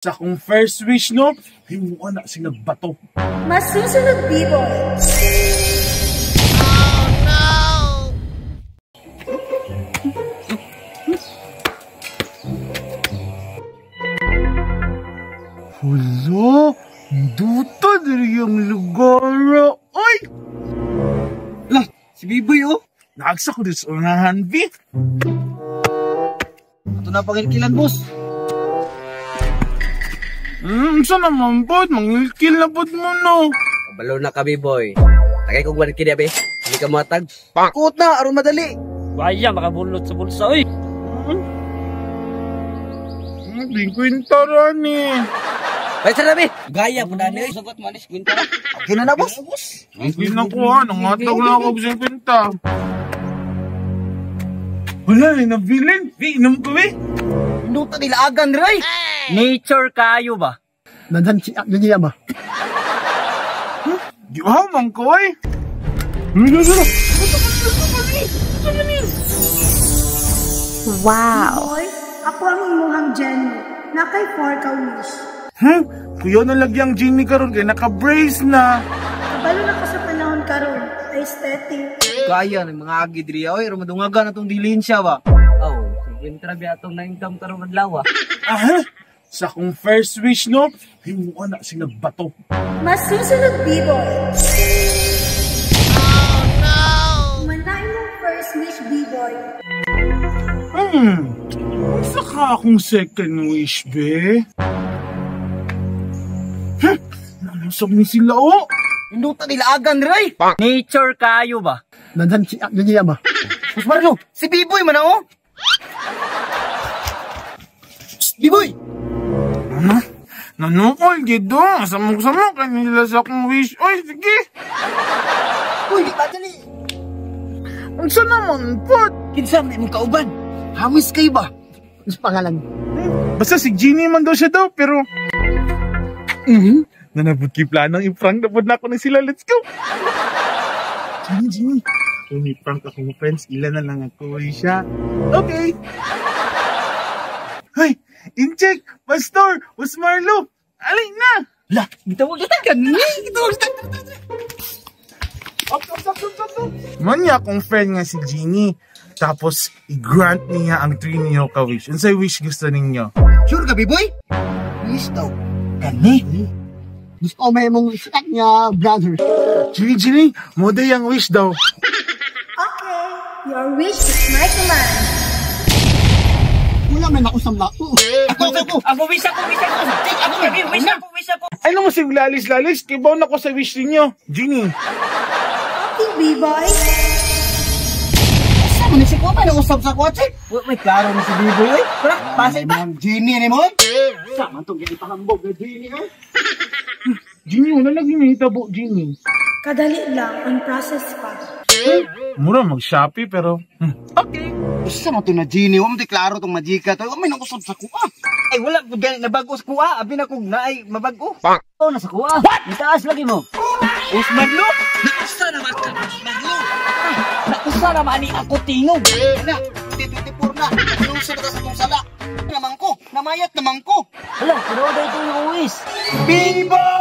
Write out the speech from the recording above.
Sa akong first wish, no? Himuan na sila bato. Masusunod, B-boy. Hala, duta diri ang lugar. Ay! Lah, si B-boy oh. Naagsa ko dito sa unahan, B. Ato na pangilkilan, boss. Saan naman po? Mangilkil na po mo, no? Kabalo na kami, boy. Tagay kong 1K niya, be. Hindi ka matag. Kuot na, aron madali. Waya, makabulot sa bulsa, oy. Di kwenta rin eh. Bay, sir, be. Gaya po na niyo. Sugot mo, alis, kwenta na. Okay na na, boss. Hindi na ko ha. Nangatag na ako sa kwenta. Wala, eh, nabilin. Di, inom ko eh. Induta nila agan, Ray. Nature kayo ba? Nandan si niya ba? Di ba, man ko eh. Wow! B-boy, ako ang imuhang Jenny. Nakay 4 ka wish. Huh? Kuya na lagyang Jenny karon kay naka-brace na. Kabalo na ka sa panahon karon. Aesthetic. Gaya ng mga agi diri, oy. Rumadungagan na tong dilin siya ba? Oh, kwenta na atong na income karong adlaw, ah. Aha! Sa akong first wish, no? Himuan na sila bato. Masusunod, B-boy. Oh, no! Manay mong first wish, B-boy. Unsa ka akong second wish, be? Huh? Nalusog ni sila, oh! Induta nila agan, Ray. Nature kayo ba? Nandan si niya ba? Boss Marlo, si B-boy man, oh. Psst, B-boy! Ano? Nanukol, gido. Samok-samok kanila sa akong wish. Oy, sige! Uy, di ba dali? Unsa naman po? Kinsa man imong kauban? Hamis kay ba? Ano pangalan? Basta si Genie man daw siya daw, pero... Nanabot kay planong i-prank na po na ako ng sila. Let's go! Genie, Genie. Kung i-prank akong friends, ilan na lang ako eh siya. Okay! Hoy! Incheck! Pastor! Boss Marlo! Alay na! Lah, gitawag kita. Kani, gitawag kita. Up, up, up, up, up, up. Man niya akong friend nga si Genie. Tapos, i-grant niya ang 3 ninyo ka-wish. Unsay wish gusto ninyo? Sure ka, B-boy? Wish daw. Kani? Gusto ko may mong sikat niya, brother. Genie, Genie, mo day ang wish daw. Okay, your wish is my command. Wala may nakusam na. Oo. Ako, ako, ako. Ako, wish ako, wish ako. Ako, wish ako, wish ako. Ay, ano mo si lalis-lalis? Kibaw na ko sa wish ninyo. Genie. Okay, B-boy. Sa man si Kuya, nausap sa kotse. Wait, wait, klaro na si B-boy, oy. Tara, pasay pa. Genie ni mo? Sa man tong gipahambog na Genie, eh. Genie, wala lagi nahitabo, Genie. Kadali lang, on process pa. Mura mag-Shopee pero... Okay. Usa man to na Genie, wa man klaro tong majika to. Wa may nausap sa kuha. Ay, wala po gani nabago sa kuha. Abi na kung naay mabago. Oh, nasa kuha. Itaas lagi mo. Usman lo. Nausa na man ka, Usman lo. Nausa na man ni ako tingog. Na, 2024 na. Nausa na ka sa tong sala. Naman ko, namayat naman ko. Hala, pero daw ito yung uwis. B-boy!